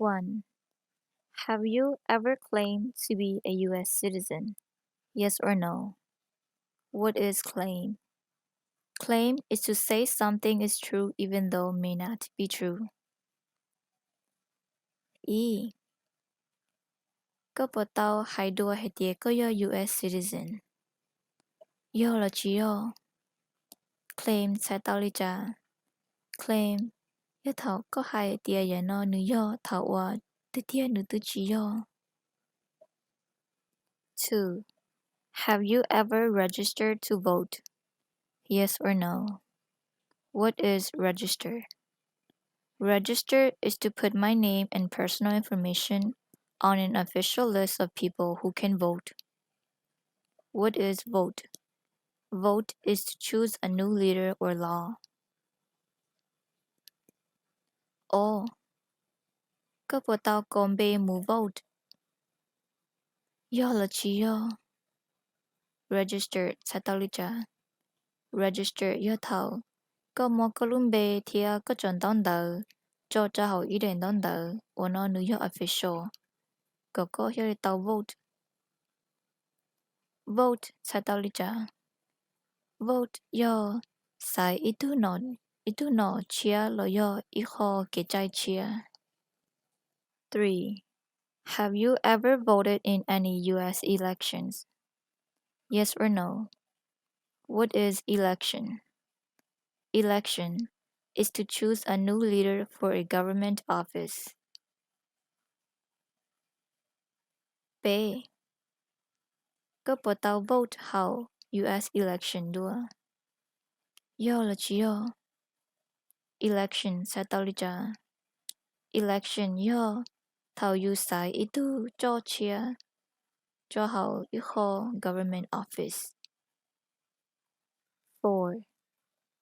One. Have you ever claimed to be a U S citizen? Yes or no? What is claim? Claim is to say something is true even though may not be true. Ib, koj puas tau hais dua hais tias koj yog U S citizen? Yog los tsis yog? Claim txhais tau li cas? Claim yog thaum koj hais tias yam no nws yog thaum uas tiag tiag nws twb tsis yog. Two. Have you ever registered to vote? Yes or no? What is register? Register is to put my name and personal information on an official list of people who can vote. What is vote? Vote is to choose a new leader or law. Ob, koj puas tau kos npe mus vote? Yog los tsis yog? Register txhais tau li cas? Register yog thaum koj muab koj lub npe thiab koj cov ntaub ntawv tso rau hauv ib daim ntaub ntawv uas no nws yog official kom koj thiaj li tau vote. Vote txhais tau li cas? Vote yog xaiv ib tug nom, ib tug nom tshiab los yog ib qho kev cai tshiab. Three. Have you ever voted in any U S elections? Yes or no? What is election? Election is to choose a new leader for a government office. Peb, koj puas tau vote hauv U S election dua? Yog los tsis yog? Election txhais tau li cas? Election yog thaum yus xaiv ib tug coj tshiab rau hauv ib qho government office. Four.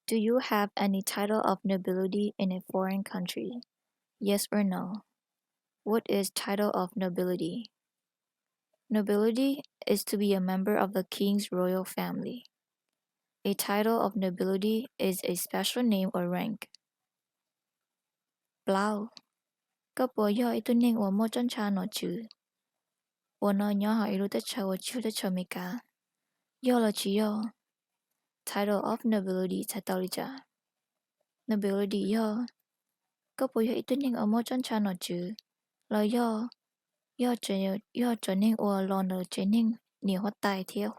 Do you have any title of nobility in a foreign country? Yes or no? What is title of nobility? Nobility is to be a member of the king's royal family. A title of nobility is a special name or rank. Plaub, koj puas yog ib tug neeg uas muaj tsob ntsha nom tswv uas no nyob hauv ib lub teb chaws uas tsis yog teb chaws Amelikas? Yog los tsis yog? Title of nobility txhais tau li cas? Nobility yog koj puas yog ib tug neeg uas muaj tsob ntsha nom tswv los yog, yog, yog cov neeg uas los ntawm tsev neeg niam huab tais thiab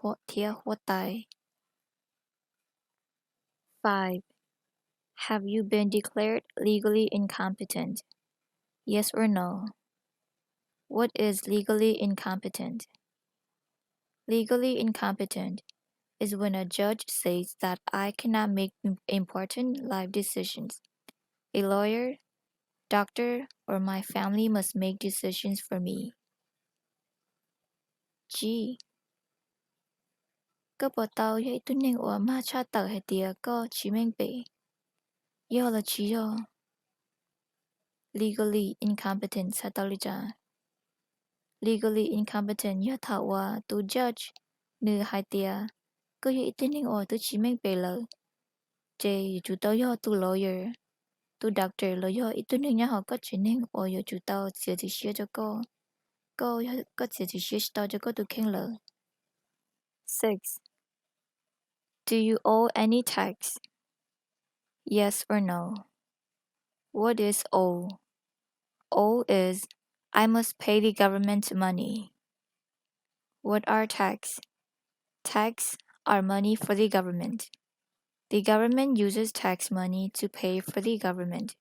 huab tais. Five. Have you been declared legally incompetent? Yes or no? What is legally incompetent? Legally incompetent is when a judge says that I cannot make im- important life decisions. A lawyer, doctor, or my family must make decisions for me. Tsib, koj puas tau yog ib tug neeg uas mag tshaj tawm hais tias koj tsis meej pem? Yog los tsis yog? Legally incompetent txhais tau li cas? Legally incompetent yog thaum uas tus judge nws hais tias koj yog ib tug neeg uas twb tsis meej pem lawm, ces yuav tsum tau yog tus lawyer, tus doctor los yog ib tug neeg nyob hauv koj tsev neeg uas yuav tsum tau txiav txim siab rau koj, koj, koj txiav txim siab tsis tau rau koj tus kheej lawm. Six. Do you owe any tax? Yes or no? What is owe? Owe is I must pay the government money. What are tax? Tax are money for the government. The government uses tax money to pay for the government,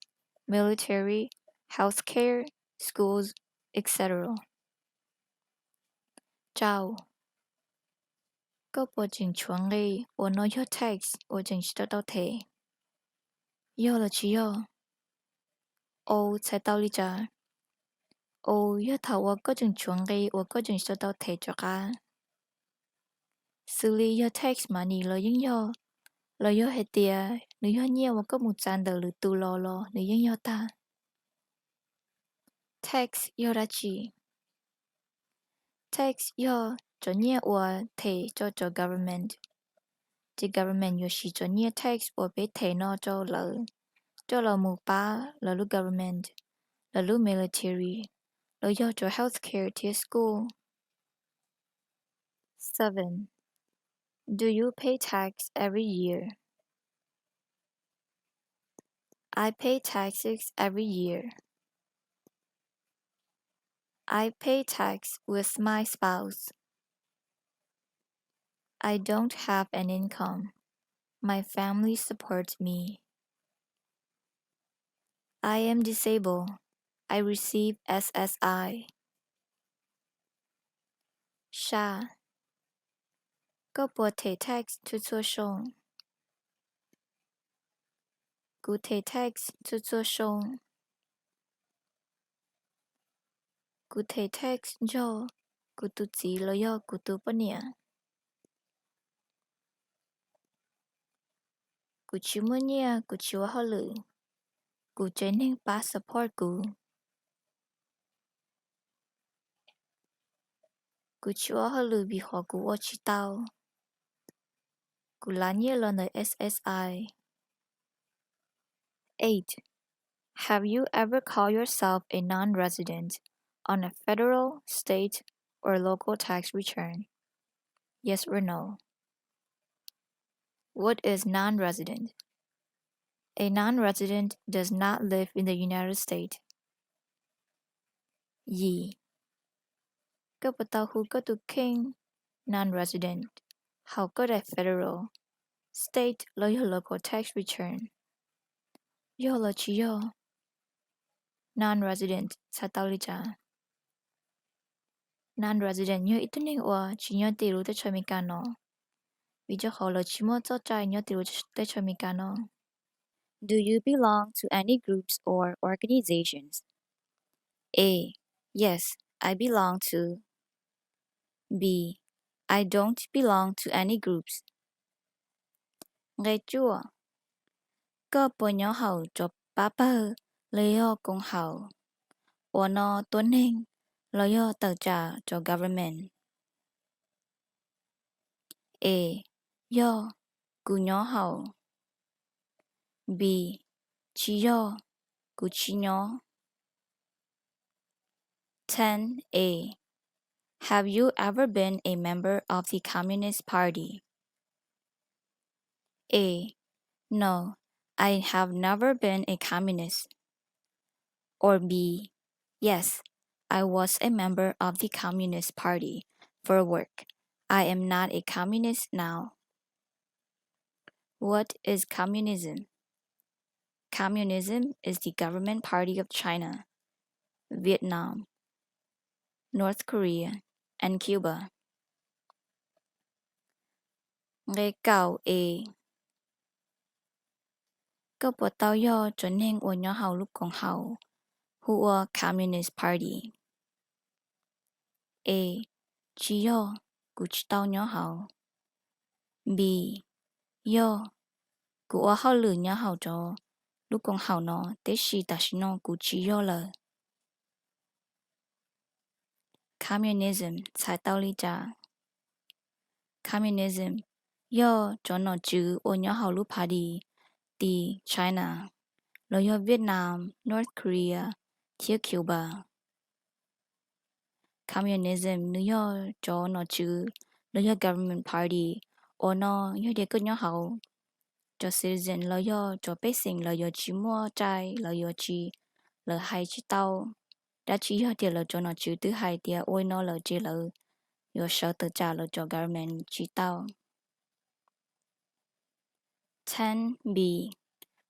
military, healthcare, schools, et cetera. Rau, koj puas tseem tshuav nqi uas no yog tax uas tseem tsis tau tau them? Yog los tsis yog? Owe txhais tau li cas? Owe yog thaum uas koj tseem tshuav nqi uas koj tseem tsis tau tau them rov qab. Xws li yog tax money los yeej yog, los yog hais tias nws yog nyiaj uas koj mus txav ntawm lwm tus los los nws yeej yog tag. Tax yog dab tsi? Tax yog cov nyiaj uas them rau cov government. Ces government yuav siv cov nyiaj tax uas peb them no rau lawv coj los mus pab lawv lub government, lawv lub military, los yog cov healthcare thiab school. Seven. Do you pay tax every year? I pay taxes every year. I pay tax with my spouse. I don't have an income. My family supports me. I am disabled. I receive S S I. Sa, koj puas them tax txhua txhua xyoo? Kuv them tax txhua txhua xyoo. Kuv them tax nrog kuv tus txiv los yog kuv tus poj niam. Kuv tsis muaj nyiaj, kuv tsis ua hauj lwm. Kuv tsev neeg pab support kuv. Kuv tsis ua hauj lwm vim qhov kuv ua tsis tau. Kuv lav nyiaj los ntawm S S I. Eight. Have you ever called yourself a non-resident on a federal, state, or local tax return? Yes or no? What is non-resident? A non-resident does not live in the United States. Yim. Koj puas tau hu koj tus kheej non-resident hauv koj daim federal, state los yog local tax return? Yog los tsis yog? Non-resident txhais tau li cas? Non-resident yog ib tug neeg uas tsis nyob tim lub teb chaws Amelikas no, vim rau qhov lawv tsis muaj txoj cai nyob tim lub teb chaws Amelikas no. Do you belong to any groups or organizations? A. Yes, I belong to. B. I don't belong to any groups. Nqe cuaj. Koj puas nyob hauv cov pab pawg los yog koom haum uas no tua neeg los yog tawm tsam cov government? A. Yog, kuv nyob hauv. B. Tsis yog, kuv tsis nyob. Ten A. Have you ever been a member of the Communist Party? A. No, I have never been a communist. Or B. Yes, I was a member of the Communist Party for work. I am not a communist now. What is communism? Communism is the government party of China, Vietnam, North Korea, and Cuba. Nqe kaum A. Koj puas tau yog cov neeg uas nyob hauv lub koom haum hu ua Communist Party? A. Tsis yog, kuv tsis tau nyob hauv. B. Yog, kuv ua hauj lwm nyob hauv cov lub koom haum no, tiam sis tam sim no kuv tsis yog lawm. Communism txhais tau li cas? Communism yog cov nom tswv uas nyob hauv lub party tim China, los yog Vietnam, North Korea, thiab Cuba. Communism nws yog cov nom tswv los yog government party uas no yog tias koj nyob hauv, cov citizen los yog cov pej xeem lawv yuav tsis muaj tsaij, lawv yuav tsis, lawv hais tsis tau. Dab tsi yog tias lawv cov nom tswv twb hais tias ua li no lawm ces lawv yuav sawv tawm tsam lawv cov government tsis tau. Ten B.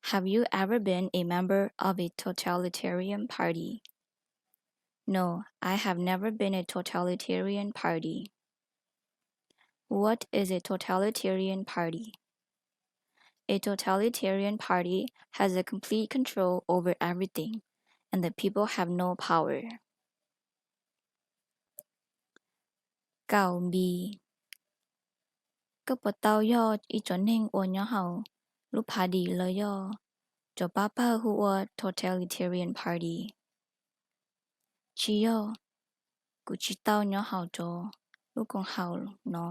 Have you ever been a member of a totalitarian party? No, I have never been a totalitarian party. What is a totalitarian party? A totalitarian party has a complete control over everything, and the people have no power. Kaum B. Koj puas tau yog ib cov neeg uas nyob hauv lub party los yog cov pab pawg hu ua totalitarian party? Tsis yog, kuv tsis tau nyob hauv cov lub koom haum no.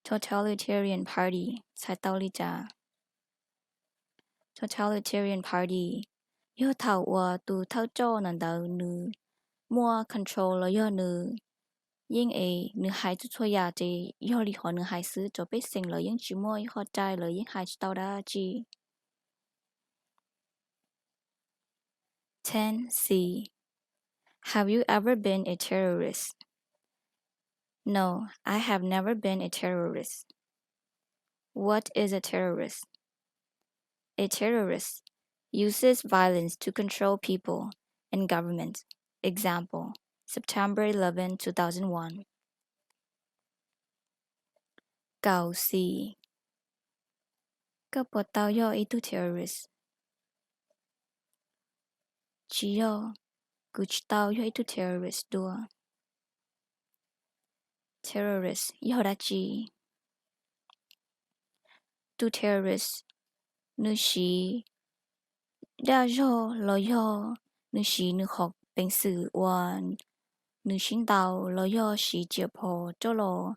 Totalitarian party txhais tau li cas? Totalitarian party yog thaum uas tus thawj roj ntawd nws muaj control los yog nws yeej es nws hais txhua txhua yam ces yog li qhov nws hais xwb, rau pej xeem lawv yeej tsis muaj ib qho rai, lawv yeej hais tsis tau dab tsi. Ten C. Have you ever been a terrorist? No, I have never been a terrorist. What is a terrorist? A terrorist uses violence to control people and government. Example, September eleven, two thousand one. Kaum xis. Koj puas tau yog ib tug terrorist? Tsis yog, kuv tsis tau yog ib tug terrorist dua. Terrorist yog dab tsi? Tus terrorist nws siv dag zog los yog nws siv nws qhov peev xwm uas nws sib ntaus los yog siv tsiaj phom rov los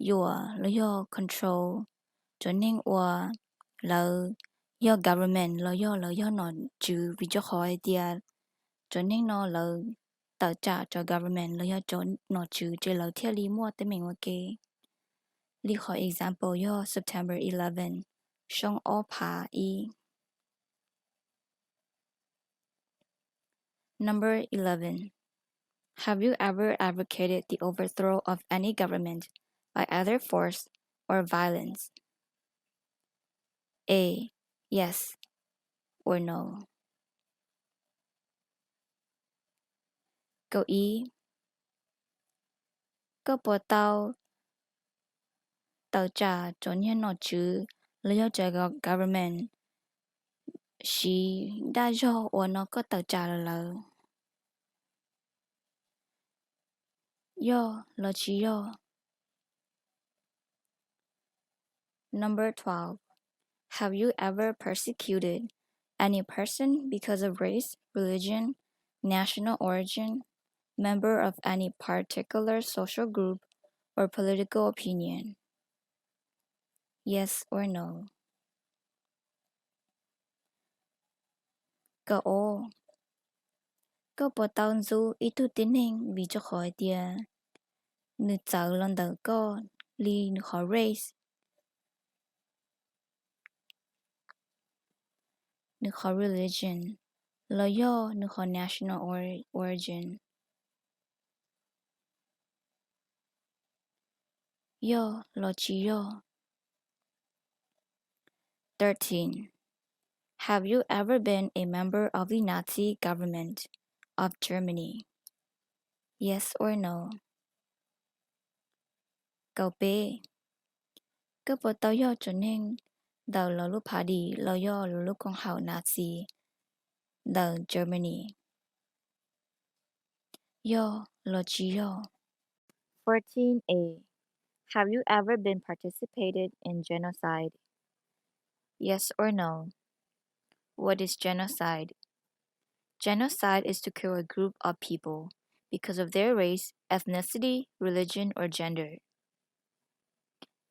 yuam los yog control cov neeg uas lawv yog government los yog lawv yog nom tswv, vim rau qhov hais tias cov neeg no lawv tawm tsam rau government los yog cov nom tswv ces lawv thiaj li muaj teeb meem ua ke. Li qhov example yog September eleven, xyoo ob phav ib. Number eleven. Have you ever advocated the overthrow of any government by either force or violence? A, yes or no. Kaum ib. Koj puas tau tawm tsam cov niag nom tswv los yog cov government siv dag zog uas no koj tawm tsam lawv? Yog los tsis yog? Number twelve. Have you ever persecuted any person because of race, religion, national origin, member of any particular social group, or political opinion? Yes or no? Kaum ob. Koj puas tau ntxub ib tug tib neeg vim rau qhov hais tias nws txawv los ntawm koj li nws qhov race, nws qhov religion, los yog nws qhov national origin? Yog los tsis yog? Thirteen. Have you ever been a member of the Nazi government of Germany? Yes or no? Kaum peb. Koj puas tau yog tug neeg ntawm lawv lub party los yog lawv lub koom haum Nazi ntawm Germany? Yog los tsis yog? Fourteen A. Have you ever been participated in genocide? Yes or no? What is genocide? Genocide is to kill a group of people because of their race, ethnicity, religion, or gender.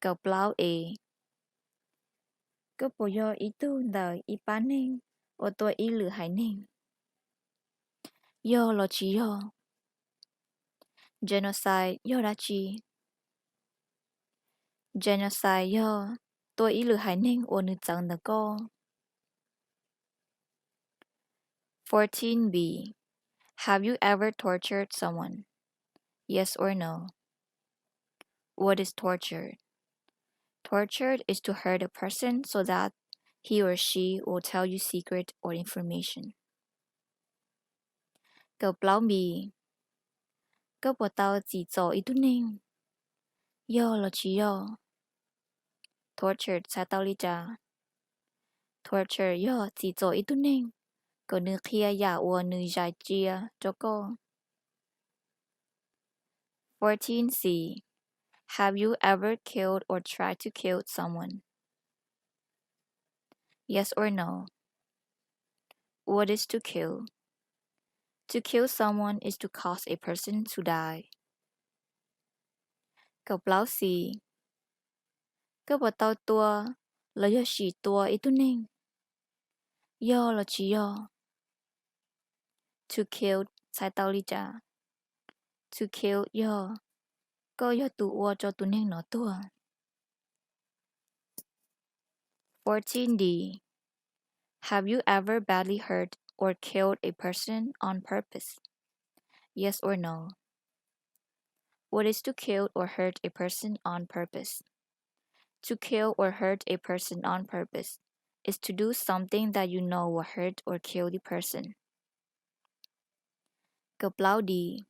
Kaum plaub A. Koj puas yog ib tug ntawm ib pab neeg uas tua ib lwm haiv neeg? Yog los tsis yog? Genocide yog dab tsi? Genocide yog tua ib lwm haiv neeg uas nws txawv ntawm koj. Fourteen B. Have you ever tortured someone? Yes or no? What is torture? Torture is to hurt a person so that he or she will tell you secret or information. Kaum plaub B. Koj puas tau tsim txom ib tug neeg? Yog los tsis yog? Torture txhais tau li cas? Torture yog tsim txom ib tug neeg kom nws qhia yam uas nws zais cia rau koj. Fourteen C. Have you ever killed or tried to kill someone? Yes or no? What is to kill? To kill someone is to cause a person to die. Kaum plaub C. Koj puas tau tua los yog sim tua ib tug neeg? Yog los tsis yog? To kill txhais tau li cas? To kill yog koj yog tus ua rau tus neeg no tuag. Fourteen D. Have you ever badly hurt or killed a person on purpose? Yes or no? What is to kill or hurt a person on purpose? To kill or hurt a person on purpose is to do something that you know will hurt or kill the person. Kaum plaub D.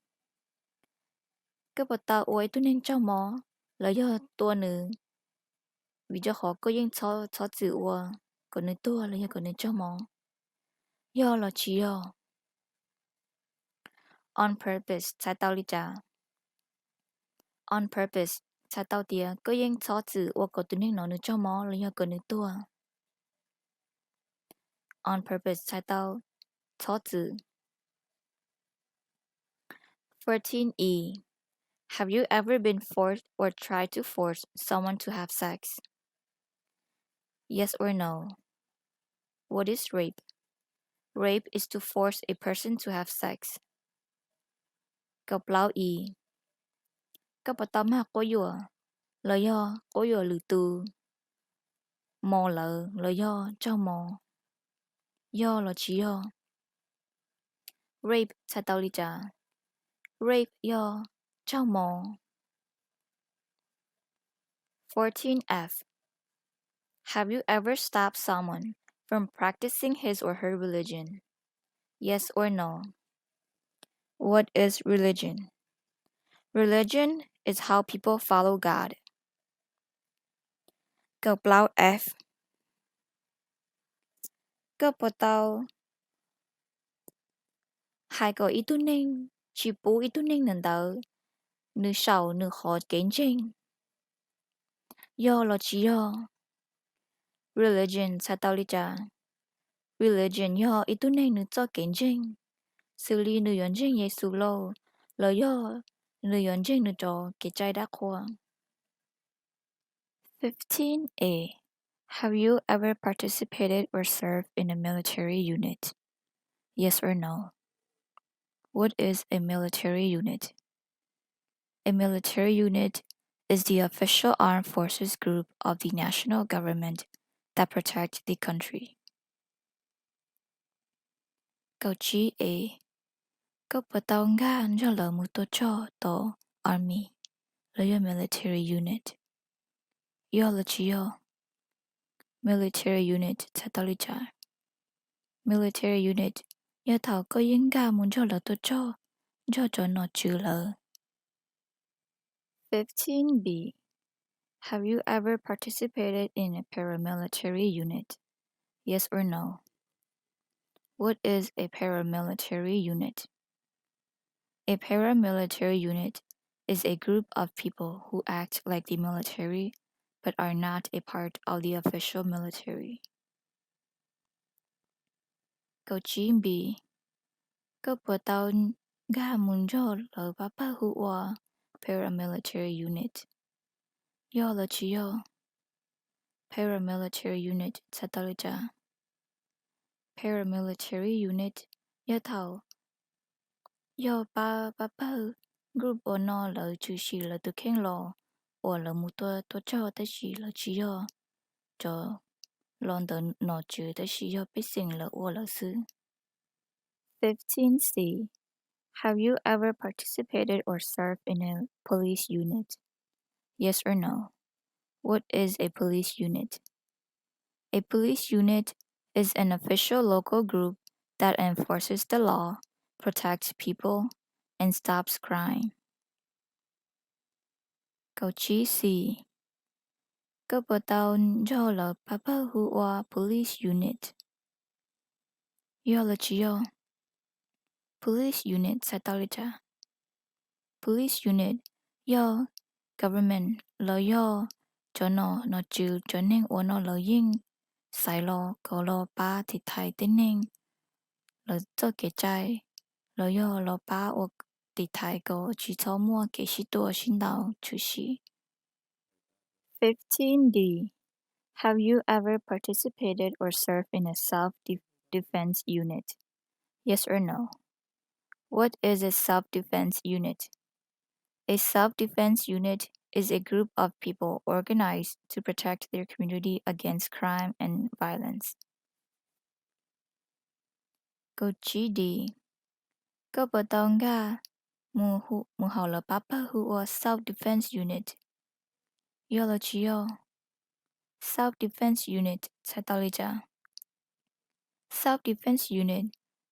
Koj puas tau ua ib tug neeg raug mob los yog tua nws, vim rau qhov koj yeej txhob txwm ua kom nws tuag los yog kom nws raug mob? Yog los tsis yog? On purpose txhais tau li cas? On purpose txhais tau tias koj yeej txhob txwm ua kom tus neeg no nws raug mob los yog kom nws tuag. On purpose txhais tau txhob txwm. Fourteen E. Have you ever been forced or tried to force someone to have sex? Yes or no? What is rape? Rape is to force a person to have sex. Kaum plaub E. Koj puas tau mag quab yuam los yog quab yuam lwm tus, mos lawv los yog raug mos? Yog los tsis yog? Rape txhais tau li cas? Rape yog raug mos. Fourteen F. Have you ever stopped someone from practicing his or her religion? Yes or no? What is religion? Religion is how people follow God. Kaum plaub F. Koj puas tau hais kom ib tug neeg tsis pub ib tug neeg ntawd nws saum nws qhov kev ntseeg? Yog los tsis yog? Religion txhais tau li cas? Religion yog ib tug neeg nws txoj kev ntseeg, xws li nws yuav ntseeg Yexus lauj, los yog nws yuav ntseeg nws cov kev cai dab qhuas. Fifteen A. Have you ever participated or served in a military unit? Yes or no? What is a military unit? A military unit is the official armed forces group of the national government that protect the country. Kaum tsib A. Koj puas tau nkag nrog lawv mus tua rog tom army los yog military unit? Yog los tsis yog? Military unit txhais tau li cas? Military unit yog thaum koj yeej nkag mus nrog lawv tua rog, nrog cov nom tswv lawv. Fifteen B. Have you ever participated in a paramilitary unit? Yes or no? What is a paramilitary unit? A paramilitary unit is a group of people who act like the military but are not a part of the official military. Kaum tsib B. Koj puas tau nkag mus nrog lawv pab pawg hu ua paramilitary unit? Yog los tsis yog? Paramilitary unit txhais tau li cas? Paramilitary unit yog thaum yog pab pab pawg group uas no lawv tshwm sim lawv tus kheej los uas lawv mus tua tua rog tab sis lawv tsis yog cov los ntawm nom tswv tab sis yog pej xeem lawv ua lawv xwb. Fifteen C. Have you ever participated or served in a police unit? Yes or no? What is a police unit? A police unit is an official local group that enforces the law, protects people, and stops crime. Kaum tsib C. Koj puas tau nrog lawv pab pawg hu ua police unit? Yog los tsis yog? Police unit txhais tau li cas? Police unit yog government los yog cov nom nom tswv cov neeg uas no lawv yeej xaiv los kom los pab tiv thaiv tej neeg lawv txoj kev cai los yog los pab ua tiv thaiv kom tsis txhob muaj kev sib tua sib ntaus tshwm sim. Fifteen D. Have you ever participated or served in a self-defense unit? Yes or no? What is a self-defense unit? A self-defense unit is a group of people organized to protect their community against crime and violence. Kaum tsib D. Koj puas tau nkag mus hauv lawv pab pawg hu ua self-defense unit? Yog los tsis yog? Self-defense unit txhais tau li cas? Self-defense unit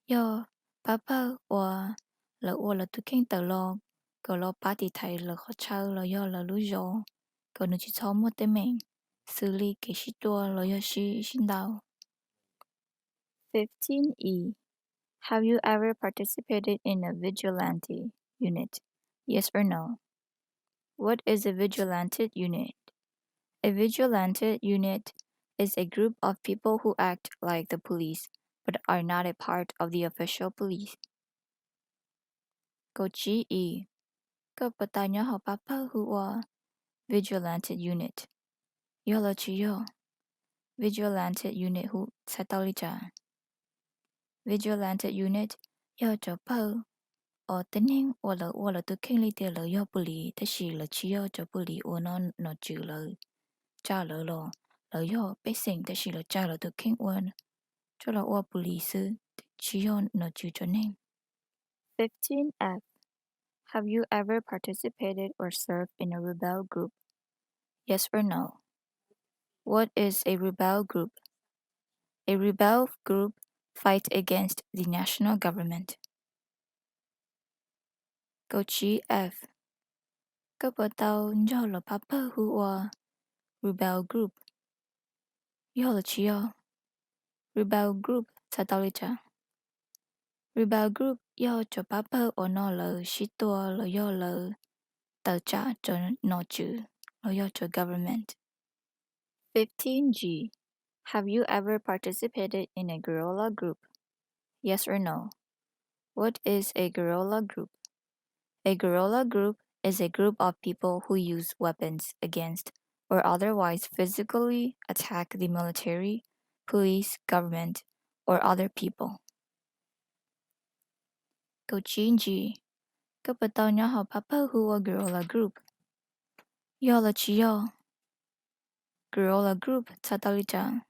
yog pab pawg uas lawv ua lawv tus kheej tawm los kom los pab tiv thaiv lawv qhov chaw los yog lawv lub zos kom nws tsis txhob muaj teeb meem xws li kev sib tua los yog sib sib ntaus. Fifteen E. Have you ever participated in a vigilante unit? Yes or no? What is a vigilante unit? A vigilante unit is a group of people who act like the police but are not a part of the official police. Kaum tsib E. Koj puas tau nyob hauv pab pawg hu ua vigilante unit? Yog los tsis yog? Vigilante unit hu txhais tau li cas? Vigilante unit yog cov pawg uas tej neeg uas lawv ua lawv tus kheej li tias lawv yog pus lis tab sis lawv tsis yog cov pus lis uas nom tswv lawv tsa lawv los, lawv yog pej xeem tab sis lawv tsa lawv tus kheej ua, coj los ua pus lis xwb, tsis yog nom tswv cov neeg. Fifteen F. Have you ever participated or served in a rebel group? Yes or no? What is a rebel group? A rebel group fight against the national government. Kaum tsib F. Koj puas tau nrog lawv pab pawg hu ua rebel group? Yog los tsis yog? Rebel group txhais tau li cas? Rebel group yog cov pab pawg uas no lawv sib tua los yog lawv tawm tsam cov nom tswv los yog cov government. Fifteen G. Have you ever participated in a guerrilla group? Yes or no? What is a guerrilla group? A guerrilla group is a group of people who use weapons against or otherwise physically attack the military, police, government, or other people. Kaum tsib G. Koj puas tau nyob hauv pab pawg hu ua guerrilla group? Yog los tsis yog? Guerrilla group txhais tau li cas?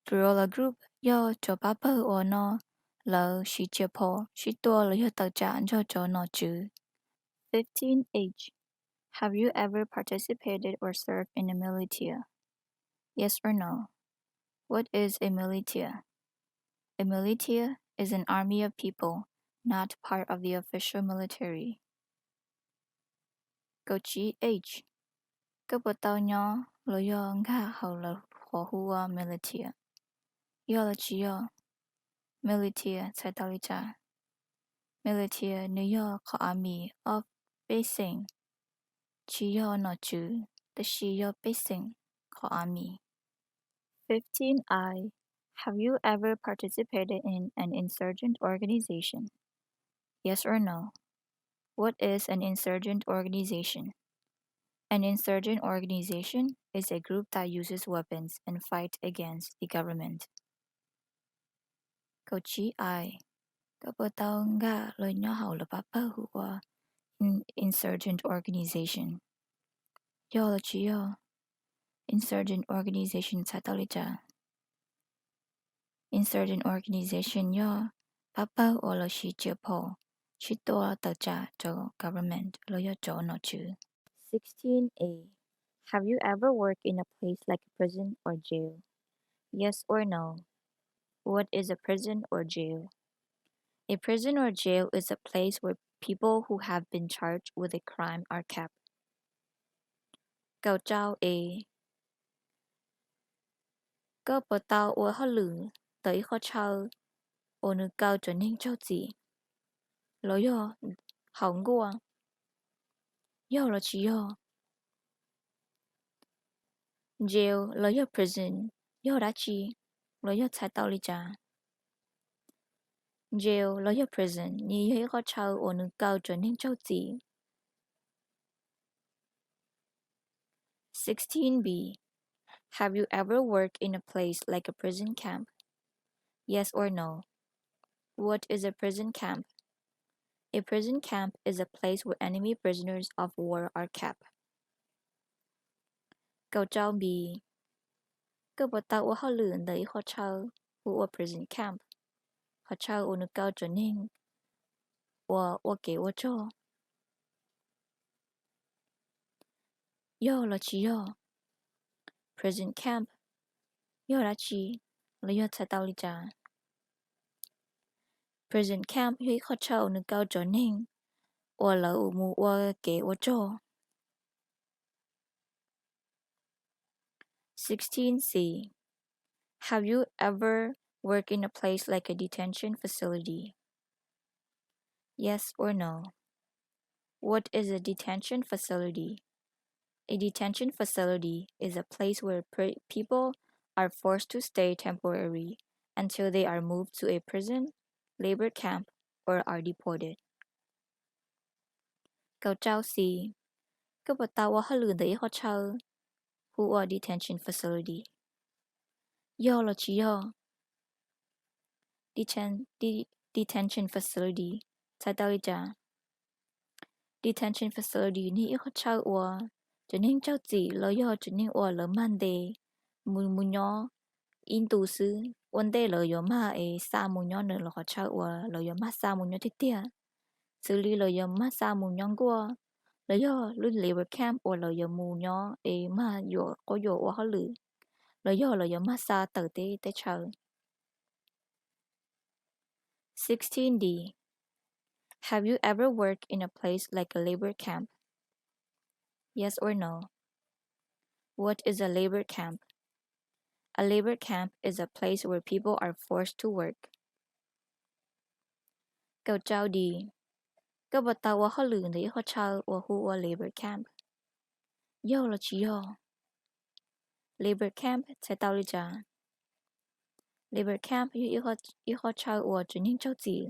Guerrilla group yog cov pab pawg uas no lawv siv tsiaj phom sib tua los yog tawm tsam nrog cov nom tswv. Fifteen H. Have you ever participated or served in a militia? Yes or no? What is a militia? A militia is an army of people not part of the official military. Kaum tsib H. Koj puas tau nyob los yog nkag hauv lawv qhov hu ua militia? Yog los tsis yog? Militia txhais tau li cas? Militia nws yog qhov army of pej xeem, tsis yog nom tswv tab sis yog pej xeem qhov army. Fifteen I. Have you ever participated in an insurgent organization? Yes or no? What is an insurgent organization? An insurgent organization is a group that uses weapons and fight against the government. Kaum tsib I. Koj puas tau nkag los nyob hauv lawv pab pawg hu ua insurgent organization? Yog los tsis yog? Insurgent organization txhais tau li cas? Insurgent organization yog pab pawg uas lawv siv tsiaj phom sib tua tawm tsam cov government los yog cov nom tswv. Sixteen A. Have you ever worked in a place like a prison or jail? Yes or no? What is a prison or jail? A prison or jail is a place where people who have been charged with a crime are kept. Kaum rau A. Koj puas tau ua hauj lwm ntawm ib qhov chaw uas nws kaw cov neeg raug txim los yog hauv nkuaj? Yog los tsis yog? Jail los yog prison yog dab tsi los yog txhais tau li cas? Jail los yog prison nws yog ib qhov chaw uas nws kaw cov neeg raug txim. Sixteen B. Have you ever worked in a place like a prison camp? Yes or no? What is a prison camp? A prison camp is a place where enemy prisoners of war are kept. Kaum rau B. Koj puas tau ua hauj lwm ntawm ib qhov chaw hu ua prison camp, qhov chaw uas nws kaw cov neeg uas ua kev ua rog? Yog los tsis yog? Prison camp yog dab tsi, los yog txhais tau li cas? Prison camp yog ib qhov chaw uas nws kaw cov neeg uas lawv mus ua kev ua rog. Sixteen C. Have you ever worked in a place like a detention facility? Yes or no? What is a detention facility? A detention facility is a place where pre- people are forced to stay temporarily until they are moved to a prison, labor camp, or are deported. Kaum rau C. Koj puas tau ua hauj lwm ntawm ib qhov chaw hu ua detention facility? Yog los tsis yog? Deten- de- detention facility txhais tau li cas? Detention facility nws ib qhov chaw uas cov neeg raug txim los yog cov neeg uas lawv mag ntes mus mus nyob ib ntus xwb, ua ntej lawv yuav mag es xa mus nyob ntawm lawv qhov chaw uas lawv yuav mag xa mus nyob tiag tiag. Xws li lawv yuav mag xa mus nyob nkuaj, los yog lub labor camp uas lawv yuav mus nyob es mag yuam quab yuam ua hauj lwm, los yog lawv yuav mag xa tawm teb teb chaws. Sixteen D. Have you ever worked in a place like a labor camp? Yes or no? What is a labor camp? A labor camp is a place where people are forced to work. Kaum rau D. Koj puas tau ua hauj lwm ntawm ib qhov chaw uas hu ua labor camp? Yog los tsis yog? Labor camp txhais tau li cas? Labor camp yog ib qho- ib qhov chaw uas cov neeg raug txim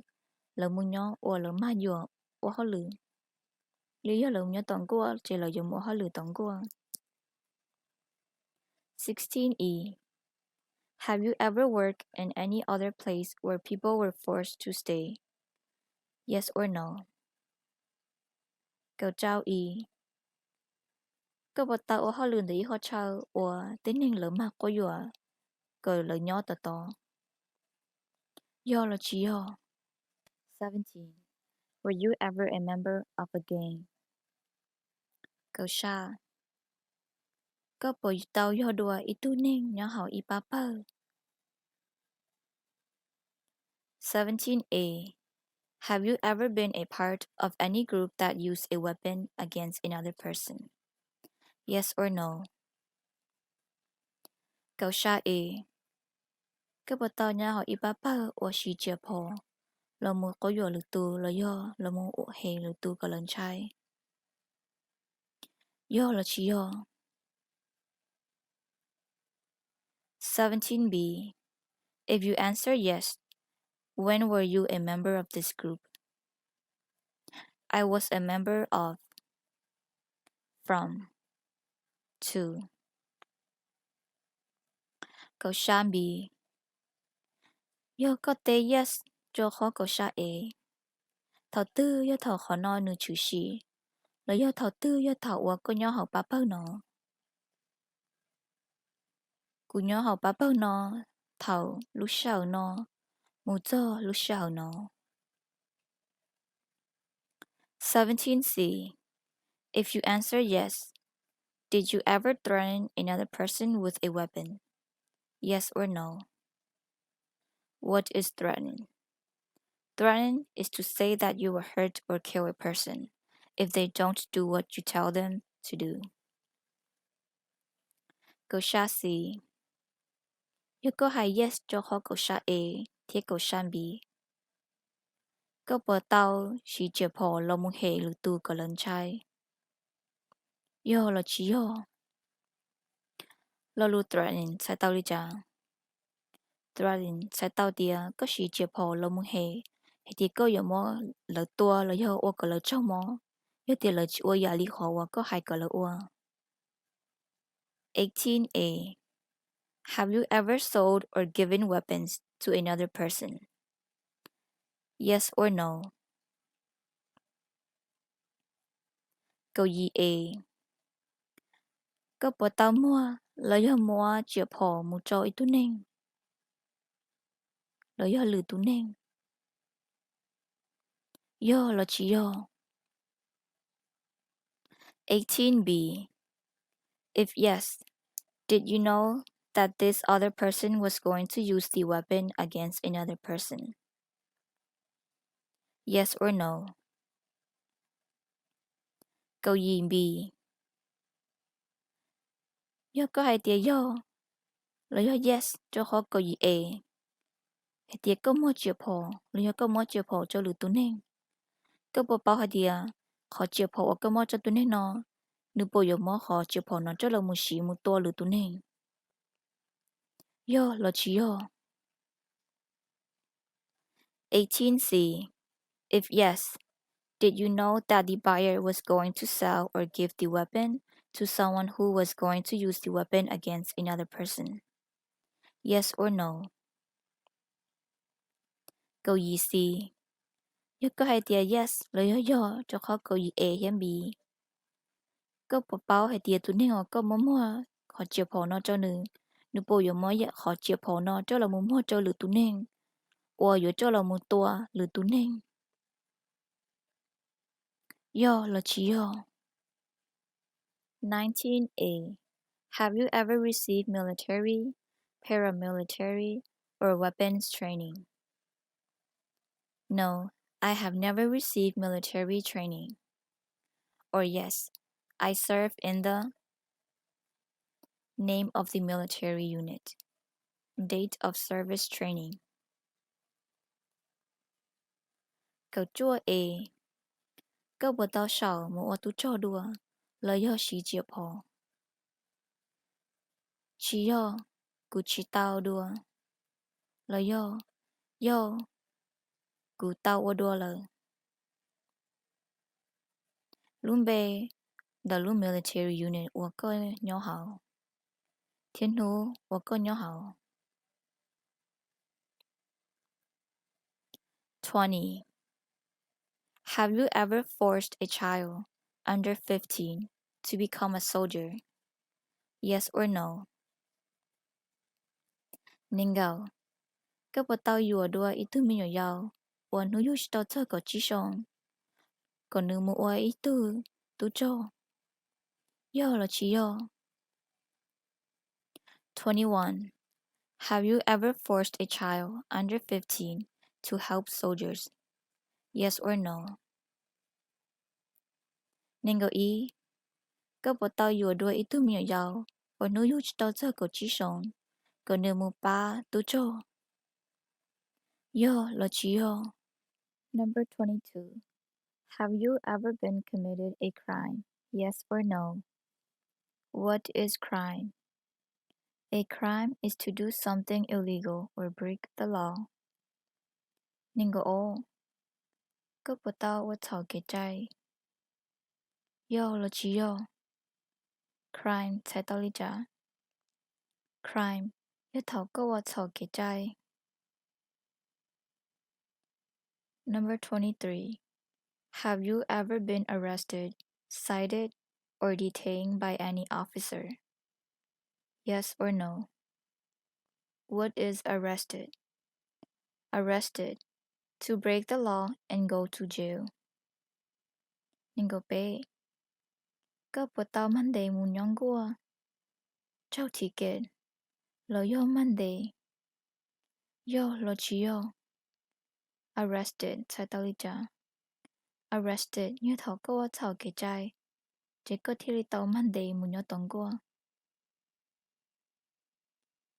lawv mus nyob uas lawv mag yuam ua hauj lwm, li yog lawv mus nyob tom nkuaj ces lawv yuav mus ua hauj lwm tom nkuaj. Sixteen E. Have you ever worked in any other place where people were forced to stay? Yes or no? Kaum rau E. Koj puas tau ua hauj lwm ntawm ib qho chaw uas tib neeg lawv mag quab yuam kom lawv nyob tom tod? Yog los tsis yog? Seventeen. Were you ever a member of a gang? Kaum xya. Koj puas tau yog dua ib tug neeg nyob hauv ib pab pawg? Seventeen A. Have you ever been a part of any group that used a weapon against another person? Yes or no? Kaum xya A. Koj puas tau nyob hauv ib pab pawg uas siv riam phom los mus quab yuam lwm tus los yog los mus hem lwm tus kom lawv ntshai? Yog los tsis yog? Seventeen B. If you answer yes, when were you a member of this group? I was a member of from to. Kaum xya B. Yog koj teb yes rau qhov kaum xya A, thaum twg yog thaum qhov no nws tshwm sim, los yog thaum twg yog thaum uas koj nyob hauv pab pawg no? Kuv nyob hauv pab pawg no thaum lub sij hawm no mus txog lub sij hawm no. Seventeen C. If you answer yes, did you ever threaten another person with a weapon? Yes or no? What is threaten? Threaten is to say that you will hurt or kill a person if they don't do what you tell them to do. Kaum xya C. Yog koj hais yes rau qhov kaum xya A thiab kaum xya B, koj puas tau siv riam phom los mus hem lwm tus kom lawv ntshai? Yog los tsis yog? Lo lus threaten txhais tau li cas? Threaten txhais tau tias koj siv riam phom los mus hem hais tias koj yuav muab lawv tua los yog ua kom lawv raug mob yog tias lawv tsis ua yam li qhov uas koj hais kom lawv ua. Eighteen A. Have you ever sold or given weapons to another person? Yes or no? Kaum yim A, koj puas tau muag los yog muab riam phom mus rau ib tug neeg los yog lwm tus neeg? Yog los tsis yog? Eighteen B, if yes, did you know that this other person was going to use the weapon against another person? Yes or no? Kaum yim B, yog koj hais tias yog los yog yes rau qhov kaum yim A hais tias koj muag riam phom los yog koj muab riam phom rau lwm tus neeg, koj puas paub hais tias qhov riam phom uas koj muab rau tus neeg no, nws puas yuav muab qhov riam phom no coj los mus siv mus tua lwm tus neeg? Yog los tsis yog? Eighteen C, if yes, did you know that the buyer was going to sell or give the weapon to someone who was going to use the weapon against another person? Yes or no? Kaum yim C, yog koj hais tias yes los yog yog rau qhov kaum yim A thiab B, koj puas paub hais tias tus neeg uas koj muab muag qhov riam phom no rau nws, nws puas yuav muab qhov riam phom no coj los mus muag rau lwm tus neeg uas yuav coj los mus tua lwm tus neeg? Yog los tsis yog? Nineteen A, have you ever received military, paramilitary, or weapons training? No, I have never received military training. Or yes, I serve in the name of the military unit. Date of service training. Kaum cuaj A, koj puas tau saum mus ua tub rog dua los yog siv riam phom? Tsis yog, kuv tsis tau dua. Los yog, yog, kuv tau ua dua lawm. Lub npe ntawm lub military unit uas koj nyob hauv thiab hnub uas koj nyob hauv. Twenty. Have you ever forced a child under fifteen to become a soldier? Yes or no? Nees nkaum, koj puas tau yuam dua ib tug me nyuam yaus uas hnub yug tsis tau txog kaum tsib xyoo kom nws mus ua ib tug tub rog? Yog los tsis yog? Twenty-one. Have you ever forced a child under fifteen to help soldiers? Yes or no? Nees nkaum ib, koj puas tau yuam dua ib tug me nyuam yaus uas hnub yug tsis tau txog kaum tsib xyoos kom nws mus pab tub rog? Yog los tsis yog? Number twenty-two. Have you ever been committed a crime? Yes or no? What is crime? A crime is to do something illegal or break the law. Nees nkaum ob, koj puas tau ua txhaum kev cai? Yog los tsis yog? Crime txhais tau li cas? Crime yog thaum koj ua txhaum kev cai. Number twenty-three. Have you ever been arrested, cited, or detained by any officer? Yes or no? What is arrested? Arrested, to break the law and go to jail. Nees nkaum peb, koj puas tau mag ntes mus nyob nkuaj, raug ticket, los yog mag ntes? Yog los tsis yog? Arrested txhais tau li cas? Arrested yog thaum koj ua txhaum kev cai, ces koj thiaj li tau mag ntes mus nyob tom nkuaj.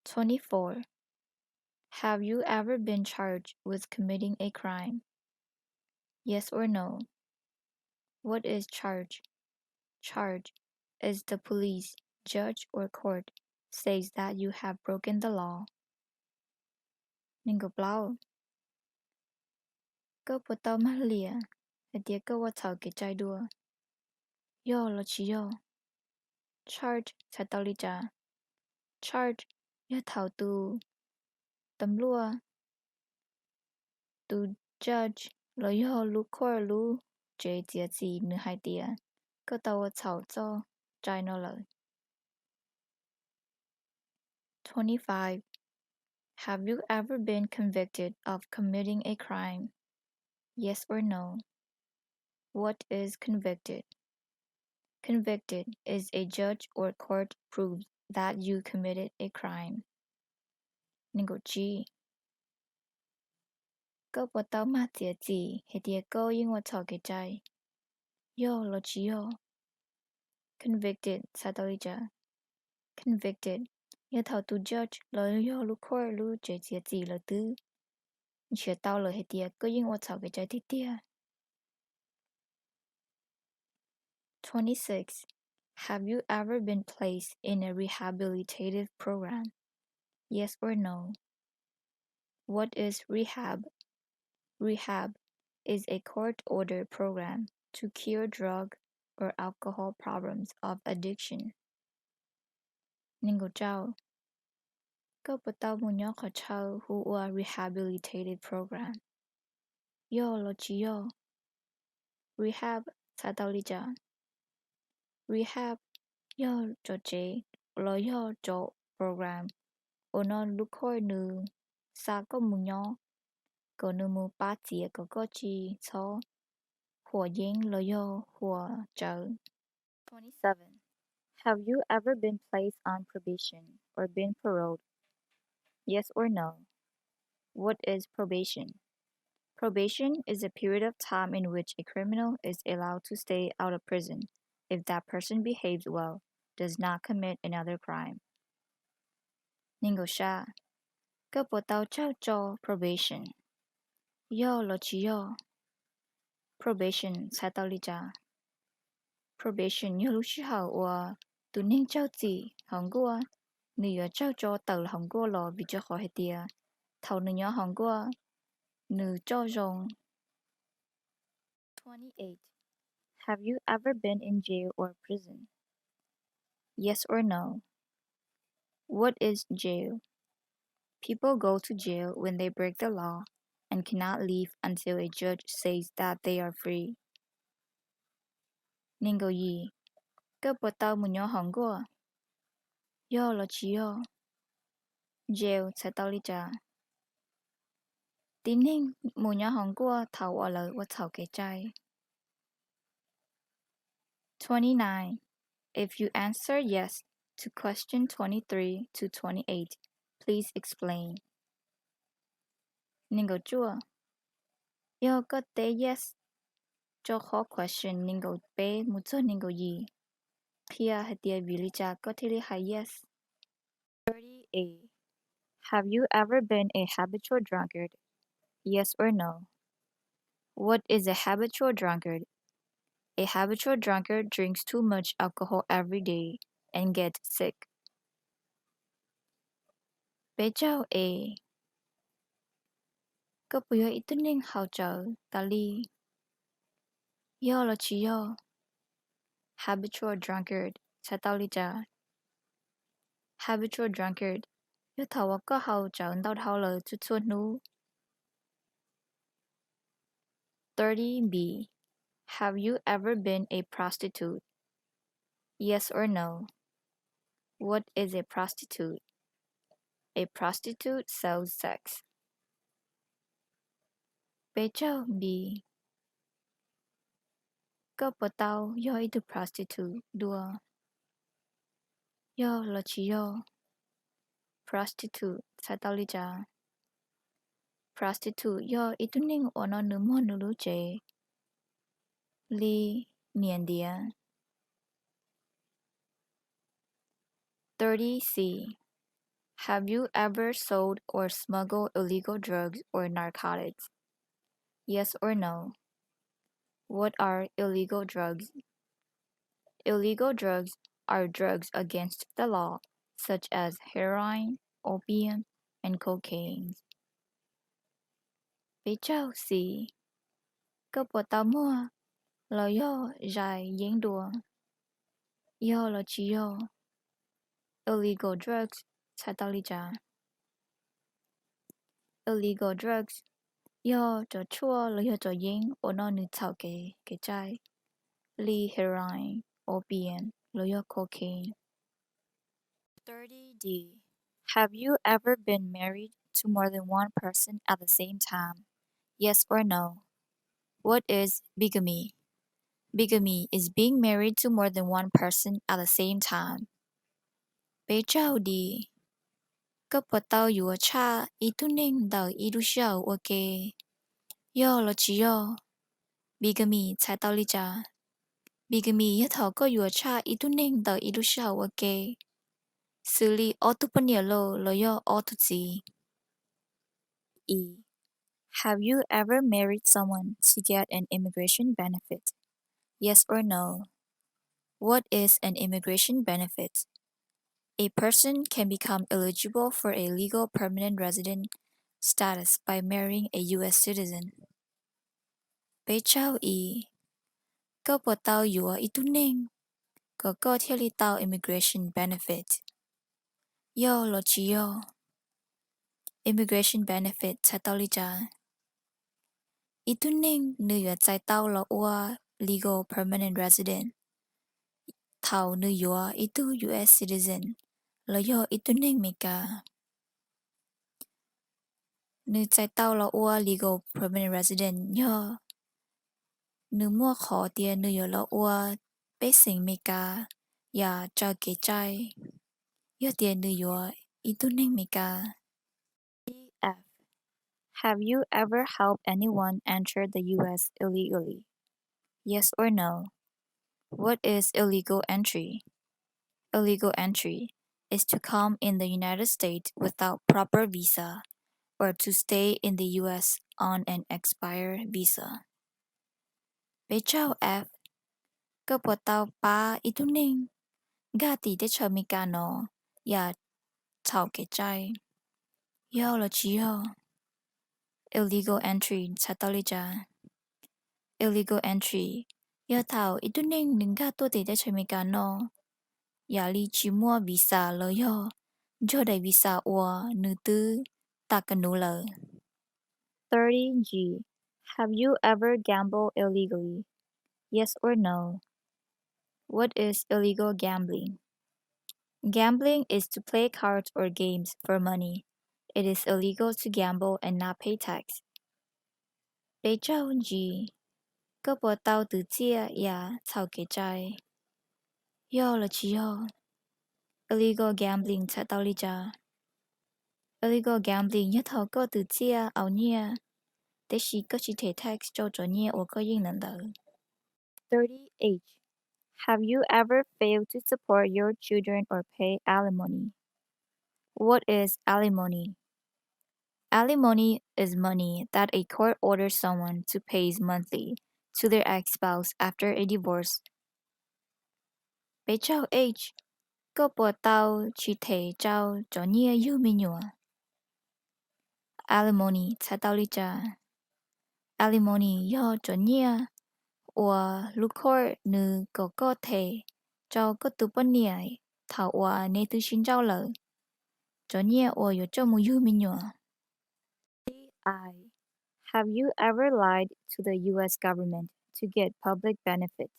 Twenty-four. Have you ever been charged with committing a crime? Yes or no? What is charge? Charge is the police, judge, or court says that you have broken the law. Nees nkaum plaub, koj puas tau mag liam hais tias koj ua txhaum kev cai dua? Yog los tsis yog? Charge txhais tau li cas? Charge yog thaum tus tam luaj, tus judge los yog lub court, lub tsev txiav txim nws hais tias Koj tau ua txhaum txoj cai no lawm. Twenty-five. Have you ever been convicted of committing a crime? Yes or no? What is convicted? Convicted is a judge or court proves that you committed a crime. Nees nkaum tsib. Koj puas tau mag txiav txim hais tias koj yeej ua txhaum kev cai? Yog los tsis yog? Convicted txhais tau li cas? Convicted yog thaum tus judge los yog lub court lub tsev txiav txim lawv twb nrhiav tau lawm hais tias koj yeej ua txhaum kev cai tiag tiag. Twenty-six. Have you ever been placed in a rehabilitative program? Yes or no? What is rehab? Rehab is a court-ordered program to cure drug or alcohol problems of addiction. Nees nkaum rau. Koj puas tau mus nyob qhov chaw hu ua rehabilitative program? Yog los tsis yog? Rehab txhais tau li cas? Rehab yog cov tsev los yog cov program uas no lub court nws xa koj mus nyob kom nws mus pab txiav kom koj tsis txhob huam yeeb los yog huam tsawv. Twenty-seven. Have you ever been placed on probation or been paroled? Yes or no? What is probation? Probation is a period of time in which a criminal is allowed to stay out of prison if that person behaves well, does not commit another crime. Nees nkaum xya. Koj puas tau tsaug tso probation? Yog los tsis yog? Probation txhais tau li cas? Probation yog lub sij hawm uas tus neeg tsaug txim hauv nkuaj, nws yuav tsaug tso tawm hauv nkuaj los vim rau qhov hais tias thaum nws nyob hauv nkuaj nws coj zoo. Twenty-eight. Have you ever been in jail or prison? Yes or no? What is jail? People go to jail when they break the law and cannot leave until a judge says that they are free. Nees nkaum yim. Koj puas tau mus nyob hauv nkuaj? Yog los tsis yog? Jail txhais tau li cas? Tib neeg mus nyob hauv nkuaj thaum uas lawv ua txhaum kev cai. Twenty-nine. If you answer yes to question twenty-three to twenty-eight, please explain. Nees nkaum cuaj. Yog koj teb yes rau qhov question nees nkaum peb mus txog nees nkaum yim, qhia hais tias vim li cas koj thiaj li hais yes. Thirty-eight. Have you ever been a habitual drunkard? Yes or no? What is a habitual drunkard? A habitual drunkard drinks too much alcohol every day and gets sick. Peb caug A. Koj puas yog ib tug neeg haus tsawv tas li? Yog los tsis yog? Habitual drunkard txhais tau li cas? Habitual drunkard yog thaum uas koj haus tsawv ntau dhau lawm txhua txhua hnub. Thirty B. Have you ever been a prostitute? Yes or no? What is a prostitute? A prostitute sells sex. Peb caug B. Koj puas tau yog ib tug prostitute dua? Yog los tsis yog? Prostitute txhais tau li cas? Prostitute yog ib tug neeg uas no nws muag nws lub tsev li niam ntiav. Thirty C. Have you ever sold or smuggled illegal drugs or narcotics? Yes or no? What are illegal drugs? Illegal drugs are drugs against the law, such as heroin, opium, and cocaine. Peb caug C. Koj puas tau muag los yog zais yeeb dua? Yog los tsis yog? Illegal drugs txhais tau li cas? Illegal drugs yog cov tshuaj los yog cov yeeb uas no nws txhaum kev kev cai. li heroin, opium los yog cocaine. Thirty D. Have you ever been married to more than one person at the same time? Yes or no? What is bigamy? Bigamy is being married to more than one person at the same time. Peb caug D. Koj puas tau yuav tshaj ib tug neeg ntawm ib lub sij hawm ua ke? Yog los tsis yog? Bigamy txhais tau li cas? Bigamy yog thaum koj yuav tshaj ib tug neeg ntawm ib lub sij hawm ua ke, xws li ob tug poj niam los los yog ob tug txiv. E. Have you ever married someone to get an immigration benefit? Yes or no? What is an immigration benefit? A person can become eligible for a legal permanent resident status by marrying a U S citizen. Peb caug E. Koj puas tau yuav ib tug neeg kom koj thiaj li tau immigration benefit? Yog los tsis yog? Immigration benefit txhais tau li cas? Ib tug neeg nws yuav txais tau los ua legal permanent resident thaum nws yuav ib tug U S citizen los yog ib tug neeg Amelikas. Nws txais tau los ua legal permanent resident yog nws muaj qhov tias nws yuav los ua pej xeem Amelikas yam raws kev cai, yog tias nws yuav ib tug neeg Amelikas. F. Have you ever helped anyone enter the U S illegally? Yes or no? What is illegal entry? Illegal entry is to come in the United States without proper visa or to stay in the U S on an expired visa. Peb caug F. Koj puas tau pab ib tug neeg nkag tim teb chaws Amelikas no yam txhaum kev cai? Yog los tsis yog? Illegal entry txhais tau li cas? Illegal entry yog thaum ib tug neeg nws nkag tuaj tim teb chaws Amelikas no yam li tsis muaj visa los yog nrog daim visa uas nws twb tas ka nuv lawm. Thirty G. Have you ever gambled illegally? Yes or no? What is illegal gambling? Gambling is to play cards or games for money. It is illegal to gamble and not pay tax. Peb caug G. Koj puas tau twv txiaj yam txhaum kev cai? Yog los tsis yog? Illegal gambling txhais tau li cas? Illegal gambling yog thaum koj twv txiaj aus nyiaj, tab sis koj tsis them tax rau cov nyiaj uas koj yeej ntawm ntawd. Thirty H. Have you ever failed to support your children or pay alimony? What is alimony? Alimony is money that a court orders someone to pay monthly to their ex-spouse after a divorce. Peb caug H. Koj puas tau tsis them rau cov nyiaj yug me nyuam? Alimony txhais tau li cas? Alimony yog cov nyiaj uas lub court nws kom koj them rau koj tus poj niam thaum uas nej twb sib nrauj lawm, cov nyiaj uas yuav coj mus yug me nyuam. I. Have you ever lied to the U S government to get public benefit?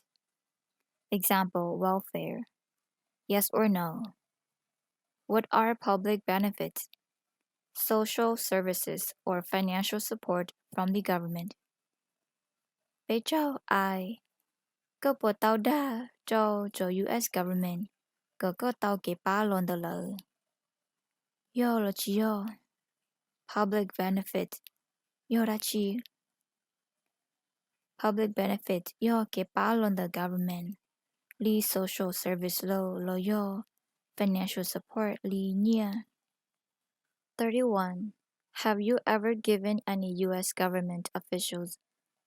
Example, welfare. Yes or no? What are public benefits? Social services or financial support from the government. Peb caug I. Koj puas tau dag rau cov U S government kom koj tau kev pab los ntawm lawv? Yog los tsis yog? Public benefit yog dab tsi? Public benefit yog kev pab los ntawm government, li social service law los yog financial support li nyiaj. Thirty-one. Have you ever given any U S government officials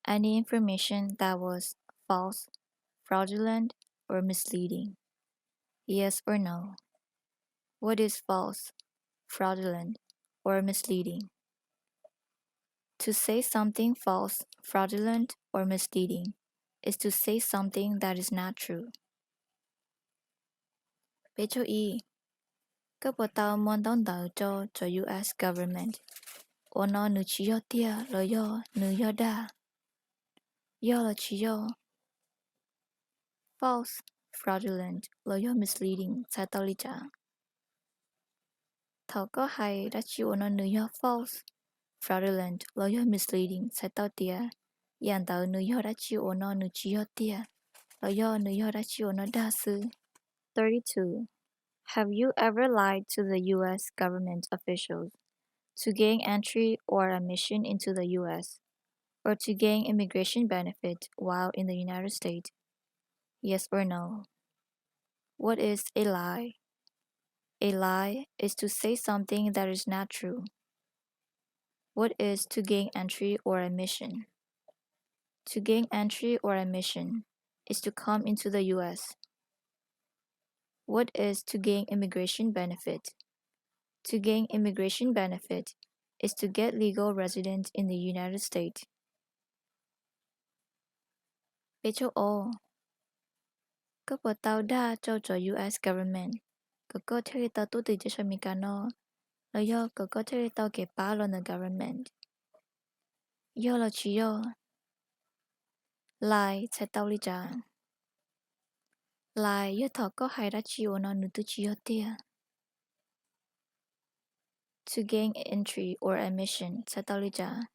any information that was false, fraudulent, or misleading? Yes or no? What is false, fraudulent, or misleading? To say something false, fraudulent, or misleading is to say something that is not true. Peb caug ib. Koj puas tau muab ntaub ntawv rau cov U S government uas no nws tsis yog tiag los yog nws yog dag? Yog los tsis yog? false, fraudulent los yog misleading txhais tau li cas? Thaum koj hais dab tsi uas no nws yog false, fraudulent los yog misleading txhais tau tias yam ntawd nws yog dab tsi uas no nws tsis yog tiag, los yog nws yog dab tsi uas no dag xwb. Thirty-two. Have you ever lied to the U S government officials to gain entry or admission into the U S, or to gain immigration benefit while in the United States? Yes or no? What is a lie? A lie is to say something that is not true. What is to gain entry or admission? To gain entry or admission is to come into the U S. What is to gain immigration benefit? To gain immigration benefit is to get legal residence in the United States. Peb caug ob. Koj puas tau dag rau cov U S government kom koj thiaj li tau tuaj tim teb chaws Amelikas no, los yog kom koj thiaj li tau kev pab los ntawm government? Yog los tsis yog? Lie txhais tau li cas? Lie yog thaum koj hais dab tsi uas no nws twb tsis yog tiag. To gain entry or admission txhais tau li cas?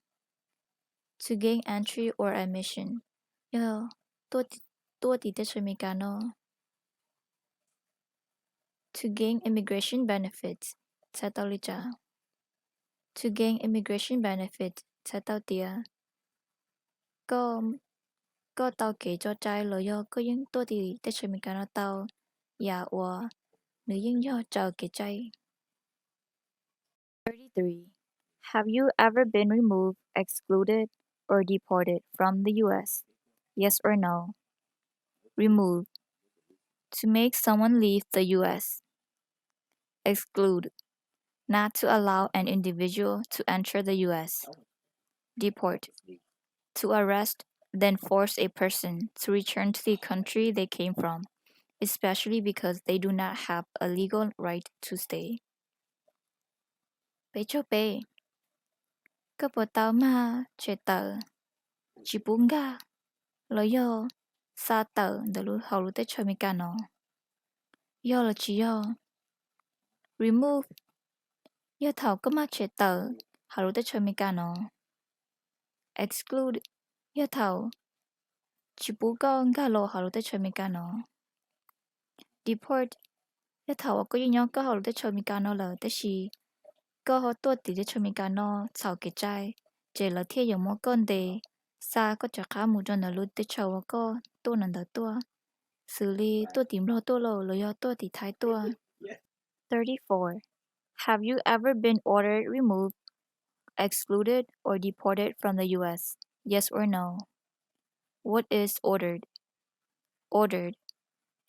To gain entry or admission yog tuaj tim teb chaws Amelikas no. To gain immigration benefits txhais tau li cas? To gain immigration benefits txhais tau tias koj tau kev cai los yog koj yeej tuaj tim teb chaws Amelikas no tau yam uas nws yeej yog raws kev cai. Thirty-three. Have you ever been removed, excluded, or deported from the U S? Yes or no? Remove. To make someone leave the U S. Exclude. Not to allow an individual to enter the U S. Deport. To arrest, then force a person to return to the country they came from, especially because they do not have a legal right to stay. Peb caug peb. Koj puas tau mag tshem tawm, tsis pub nkag, los yog xa tawm ntawm hauv lub teb chaws Amelikas no? Yog los tsis yog? Remove yog thaum koj mag tshem tawm hauv lub teb chaws Amelikas no. Exclude yog thaum tsis pub koj nkag los hauv lub teb chaws Amelikas no. Deport yog thaum uas koj yeej nyob koj hauv lub teb chaws Amelikas no lawm tab sis koj ho tuaj tim teb chaws Amelikas no txhaum kev cai, ces lawv thiaj yuav muab koj ntes, xa koj rov qab mus rau ntawm lub teb chaws uas koj tuaj no ntawd tuaj, xws li tuaj tim Nplog tuaj los los yog tuaj tim Thaib tuaj. Thirty-four. Have you ever been ordered removed, excluded, or deported from the U S? Yes or no? What is ordered? Ordered.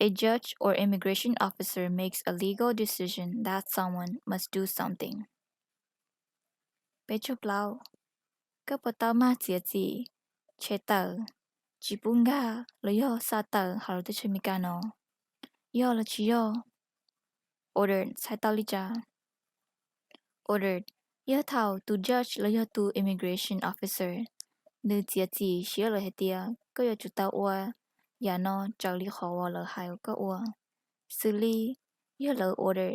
A judge or immigration officer makes a legal decision that someone must do something. Peb caug plaub. Koj puas tau mag txiav txim, tshem tawm, tsis pub nkag los yog xa tawm hauv lub teb chaws Amelikas no? Yog los tsis yog? Ordered txhais tau li cas? Ordered yog thaum tus judge los yog tus immigration officer nws txiav txim siab lawm hais tias koj yuav tsum tau ua yam no raws li qhov uas lawv hais uas koj ua. Xws li yog lawv order,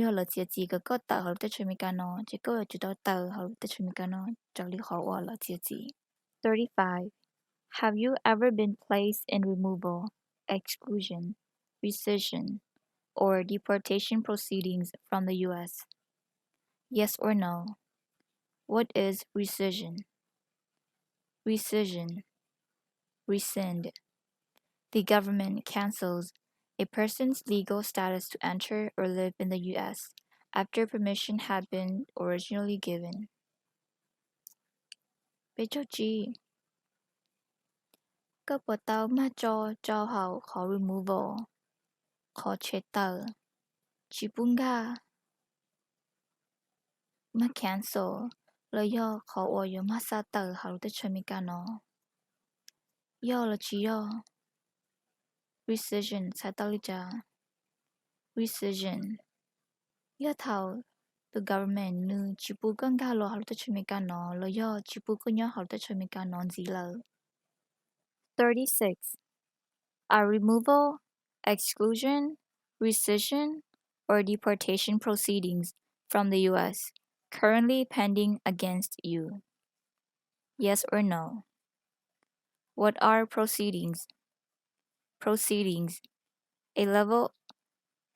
yog lawv txiav txim kom koj tawm hauv lub teb chaws Amelikas no ces koj yuav tsum tau tawm hauv lub teb chaws Amelikas no raws li qhov uas lawv txiav txim. Thirty-five. Have you ever been placed in removal, exclusion, rescission, or deportation proceedings from the U S? Yes or no? What is rescission? Rescission. Rescind. The government cancels a person's legal status to enter or live in the U S after permission had been originally given. Peb caug tsib. Koj puas tau mag tso rau hauv qhov removal, qhov tshem tawm, tsis pub nkag, mag cancel, los yog qhov uas yuav mag xa tawm hauv lub teb chaws Amelikas no? Yog los tsis yog? Rescission txhais tau li cas? Rescission yog thaum tus government nws tsis pub koj nkag los hauv lub teb chaws Amelikas no los yog tsis pub koj nyob hauv lub teb chaws Amelikas no ntxiv lawm. Thirty-six. Are removal, exclusion, rescission, or deportation proceedings from the U S currently pending against you? Yes or no? What are proceedings? Proceedings. A level,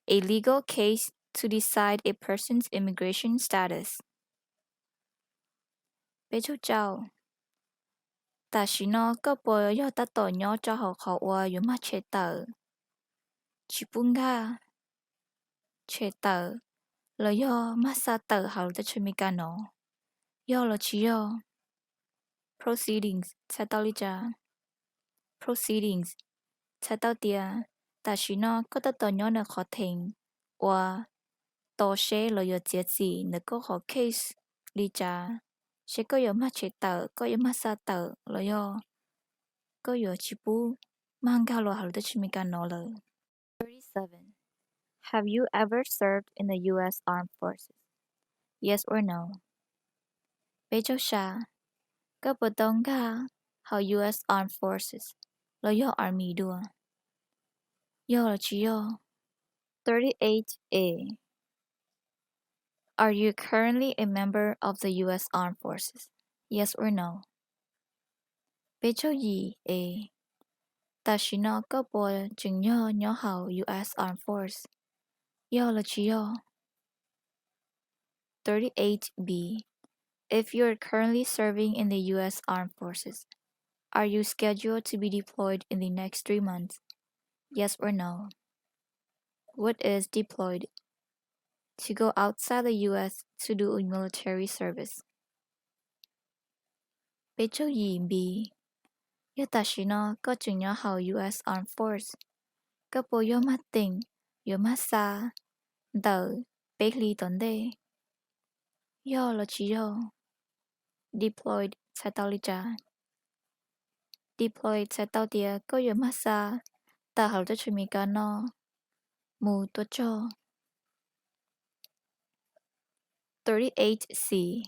a legal case to decide a person's immigration status. Peb caug rau. Tam sim no koj puas yog tab tom nyob rau hauv qhov uas yuav mag tshem tawm, tsis pub nkag, tshem tawm, los yog mag xa tawm hauv lub teb chaws Amelikas no? Yog los tsis yog? Proceedings txhais tau li cas? Proceedings txhais tau tias tam sim no koj tab tom nyob ntawm qhov theem uas tos seb lawv yuav txiav txim ntawm koj qhov case li cas, seb koj yuav mag tshem tawm, koj yuav mag xa tawm los yog koj yuav tsis pub mag nkag los hauv lub teb chaws Amelikas no lawm. Thirty-seven. Have you ever served in the U S Armed Forces? Yes or no? Peb caug xya. Koj puas tau nkag hauv U S Armed Forces los yog Army dua? Yog los tsis yog? Thirty-eight A. Are you currently a member of the U S Armed Forces? Yes or no? Peb caug yim A. Tam sim no koj puas tseem yog nyob hauv U S Armed Force? Yog los tsis yog? Thirty-eight B. If you are currently serving in the U S Armed Forces, are you scheduled to be deployed in the next three months? Yes or no? What is deployed? To go outside the U S to do military service. Peb caug yim B. Yog tam sim no koj tseem nyob hauv U S Armed Force, koj puas yog mag teem yuav mag xa ntawm peb hlis tom ntej? Yog los tsis yog? Deployed txhais tau li cas? Deployed txhais tau tias koj yuav mag xa tawm hauv teb chaws Amelikas no mus tuaj txog. Thirty-eight C.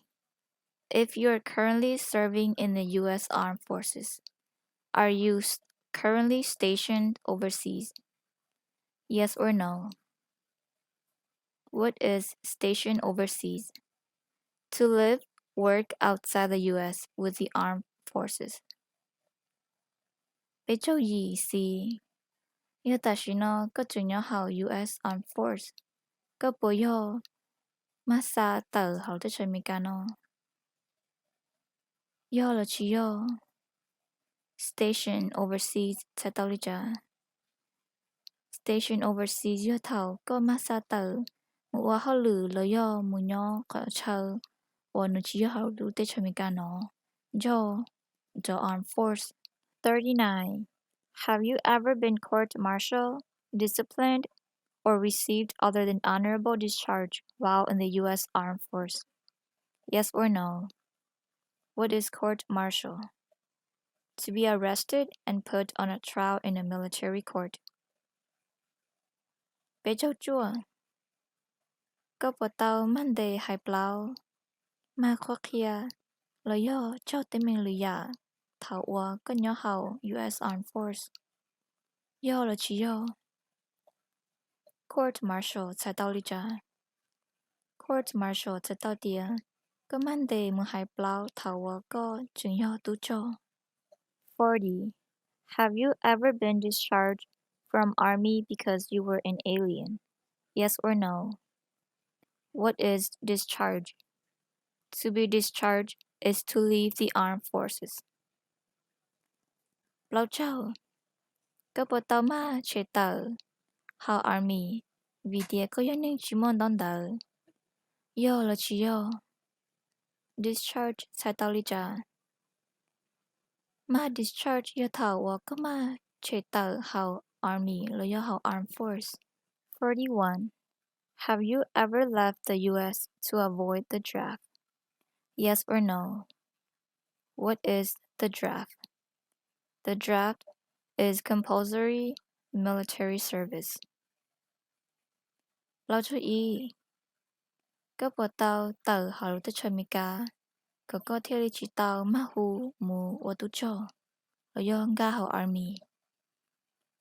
If you are currently serving in the U S Armed Forces, are you s- currently stationed overseas? Yes or no? What is station overseas? To live, work outside the U S with the armed forces. Peb caug yim C. Yog tam sim no koj tseem nyob hauv U S Armed Force, koj puas yog mag xa tawm hauv teb chaws Amelikas no? Yog los tsis yog? Station overseas txhais tau li cas? Station overseas yog thaum koj mag xa tawm mus ua hauj lwm los yog mus nyob qhov chaw uas nws tsis yog hauv lub teb chaws Amelikas no, nrog the armed force. Thirty-nine. Have you ever been court-martialed, disciplined, or received other than honorable discharge while in the U S Armed Force? Yes or no? What is court-martial? To be arrested and put on a trial in a military court. Peb caug cuaj. Koj puas tau mag ntes hais plaub, mag qhuab qhia, los yog raug teeb meem lwm yam thaum uas koj nyob hauv U S Armed Force? Yog los tsis yog? Court-martial txhais tau li cas? Court-martial txhais tau tias koj mag ntes mus hais plaub thaum uas koj tseem yog tub rog. Forty. Have you ever been discharged from army because you were an alien? Yes or no? What is discharge? To be discharged is to leave the armed forces. Plaub caug. Koj puas tau mag tshem tawm hauv army vim tias koj yog neeg tsis muaj ntaub ntawv? Yog los tsis yog? Discharge txhais tau li cas? Mag discharge yog thaum uas koj mag tshem tawm hauv army los yog hauv armed force. Forty-one. Have you ever left the U S to avoid the draft? Yes or no? What is the draft? The draft is compulsory military service. Plaub caug ib. Koj puas tau tawm hauv lub teb chaws Amelikas kom koj thiaj li tsis tau mag hu mus ua tub rog los yog nkag hauv army?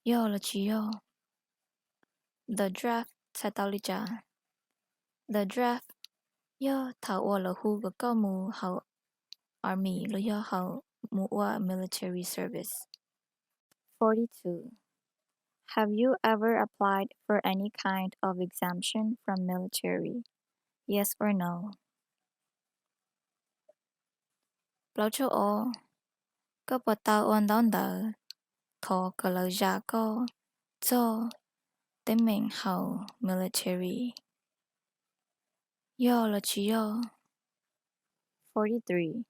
yog los tsis yog? The draft txhais tau li cas? The draft yog thaum uas lawv hu kom koj mus hauv army los yog hauv mus ua military service. Forty-two. Have you ever applied for any kind of exemption from military? Yes or no? Plaub tsib ob. Koj puas tau ua ntaub ntawv thov kom lawv zam koj txog teeb meem hauv military? Yog los tsis yog? Forty-three.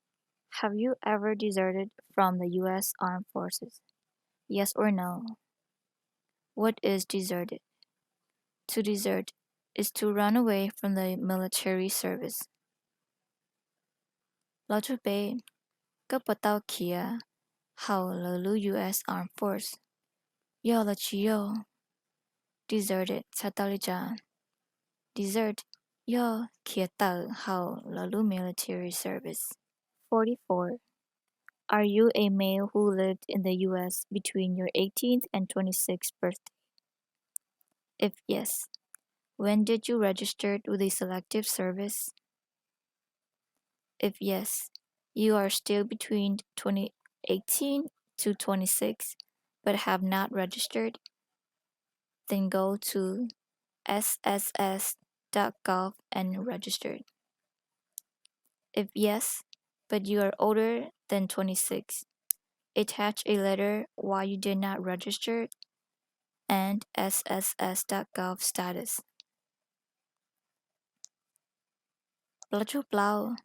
Have you ever deserted from the U S Armed Forces? Yes or no? What is deserted? To desert is to run away from the military service. Plaub tsib peb. Koj puas tau khiav hauv lawv lub U S Armed Force? Yog los tsis yog? Deserted txhais tau li cas? Desert yog khiav tawm hauv lawv lub military service. Forty-four. Are you a male who lived in the U S between your eighteenth and twenty-sixth birthday? If yes, when did you register with the Selective Service? If yes, you are still between twenty eighteen to twenty-six but have not registered, then go to S S S dot gov and register. If yes, but you are older than twenty-six, attach a letter why you did not register and S S S dot gov status. Plaub tsib plaub.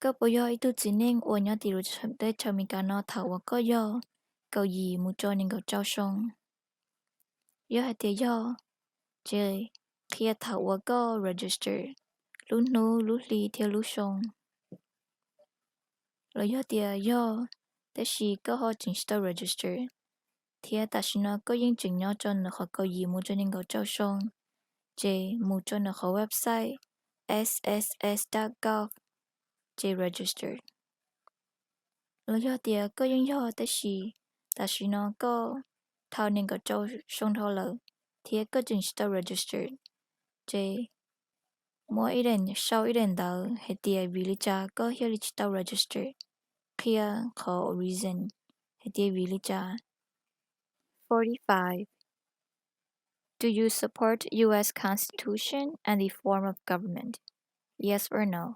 Koj puas yog ib tug txiv neej uas nyob tim lub teb chaws Amelikas no thaum uas koj yog kaum yim mus rau nees nkaum rau xyoo? Yog hais tias yog, ces qhia thaum uas koj register, lub hnub, lub hli thiab lub xyoo. Los yog tias yog, tab sis koj ho tseem tsis tau register, thiab tam sim no koj yeej tseem nyob rau ntawm qhov kaum yim mus rau nees nkaum rau xyoo, ces mus rau ntawm qhov website S S S dot gov, ces register. Los yog tias koj yeej yog tab sis tam sim no koj dhau nees nkaum rau xyoo dhau lawm, thiab koj tseem tsis tau register, ces muab ib daim, sau ib daim ntawv hais tias vim li cas koj thiaj li tsis tau register, qhia qhov reason hais tias vim li cas. Forty-five. Do you support U S Constitution and the form of government? Yes or no?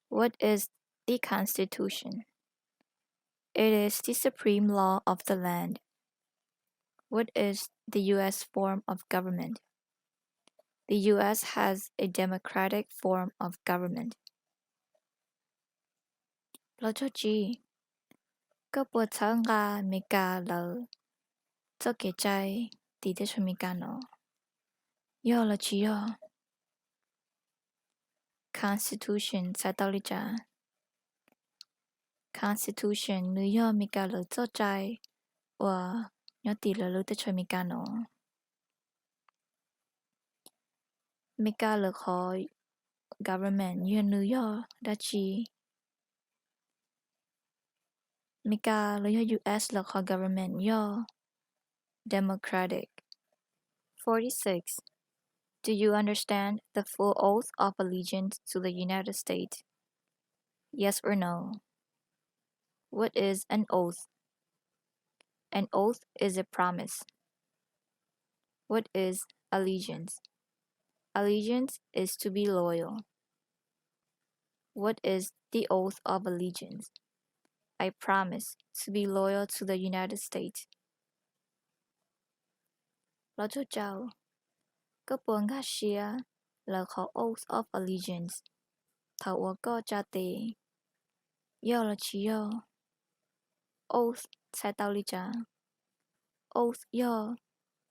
What is the Constitution? It is the supreme law of the land. What is the U S form of government? The U S has a democratic form of government. Plaub tsib tsib. Koj puas txhawb nqa Amelikas lawv txoj kev cai tim teb chaws Amelikas no? Yog los tsis yog? Constitution txhais tau li cas? Constitution nws yog Amelikas lawv txoj cai uas nyob tim lawv lub teb chaws Amelikas no. Amelikas lawv qhov government yog nws yog dab tsi? Amelikas los yog U S lawv qhov government yog democratic. Forty-six. Do you understand the full oath of allegiance to the United States? Yes or no? What is an oath? An oath is a promise. What is allegiance? Allegiance is to be loyal. What is the oath of allegiance? I promise to be loyal to the United States. Plaub tsib rau. Koj puas nkag siab lawv qhov oath of allegiance thaum uas koj tsa tes? Yog los tsis yog? Oath txhais tau li cas? Oath yog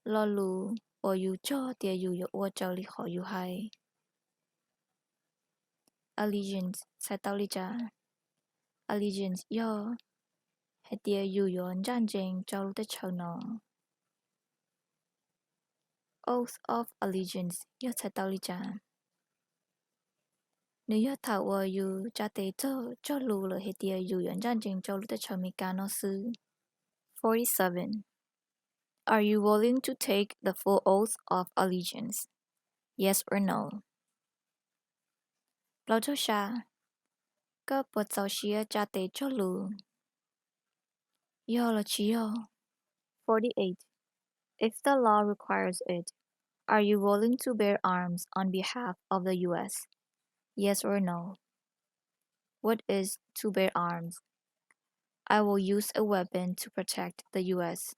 lo lus uas yus cog tias yus yuav ua raws li qhov yus hais. Allegiance txhais tau li cas? Allegiance yog hais tias yus yuav ncaj ncees rau lub teb chaws no. Oath of allegiance yog txhais tau li cas? Nws yog thaum uas yus tsa tes txog cog lus lawm hais tias yus yuav ncaj ncees rau lub teb chaws Amelikas no xwb. Forty-seven. Are you willing to take the full oath of allegiance? Yes or no? Plaub caug xya. Koj puas txaus siab tsa tes cog lus? Yog los tsis yog? Forty-eight. If the law requires it, are you willing to bear arms on behalf of the U S? Yes or no? What is to bear arms? I will use a weapon to protect the U S.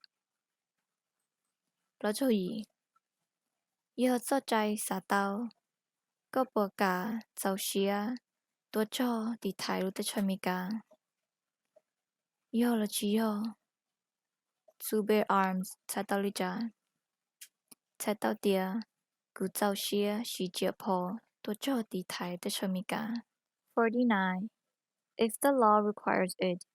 Plaub caug yim. Yog txoj cai xav tau, koj puas kam txaus siab tuaj cog tiv thaiv lub teb chaws Amelikas? Yog los tsis yog? To bear arms txhais tau li cas? Txhais tau tias kuv txaus siab siv riam phom tuaj cog tiv thaiv teb chaws Amelikas. Forty-nine. If the law requires it,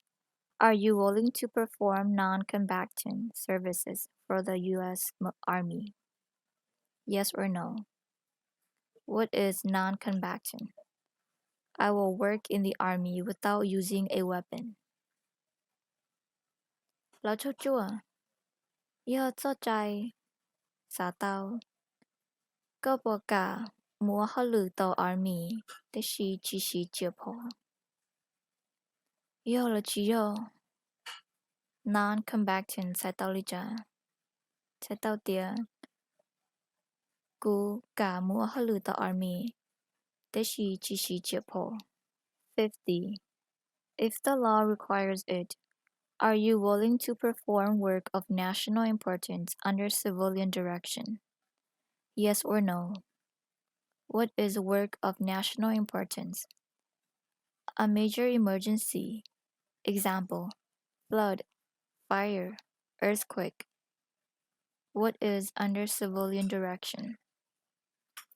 are you willing to perform non-combatant services for the U S Army? Yes or no? What is non-combatant? I will work in the army without using a weapon. Plaub caug cuaj. Yog txoj cai xav tau, koj puas kam mus ua hauj lwm tau army tab sis tsis siv riam phom? Yog los tsis yog? Non-combatant txhais tau li cas? Txhais tau tias kuv kam mus ua hauj lwm tau army tab sis tsis siv riam phom. Fifty. If the law requires it, are you willing to perform work of national importance under civilian direction? Yes or no? What is work of national importance? A major emergency. Example: flood, fire, earthquake. What is under civilian direction?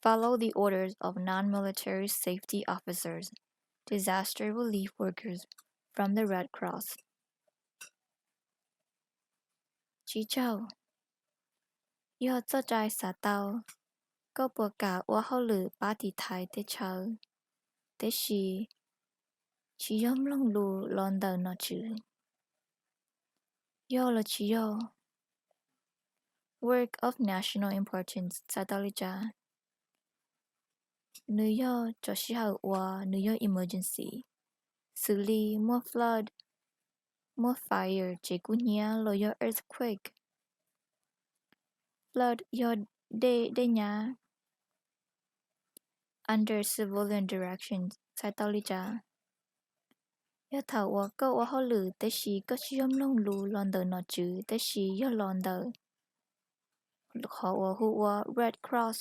Follow the orders of non-military safety officers, disaster relief workers from the Red Cross. Tsib caug. Yog txoj cai xav tau, koj puas kam ua hauj lwm pab tiv thaiv teb chaws, tab sis tsis yog mloog lus los ntawm nom tswv? Yog los tsis yog? Work of national importance txhais tau li cas? Nws yog cov sij hawm uas nws yog emergency, xws li muaj flood, muaj fire tsev kub hnyiab los yog earthquake. Flood yog dej dej nyab. Under civilian direction txhais tau li cas? Yog thaum uas koj ua hauj lwm tab sis koj tsis yog mloog lus los ntawm nom tswv tab sis yog los ntawm qhov uas hu ua Red Cross.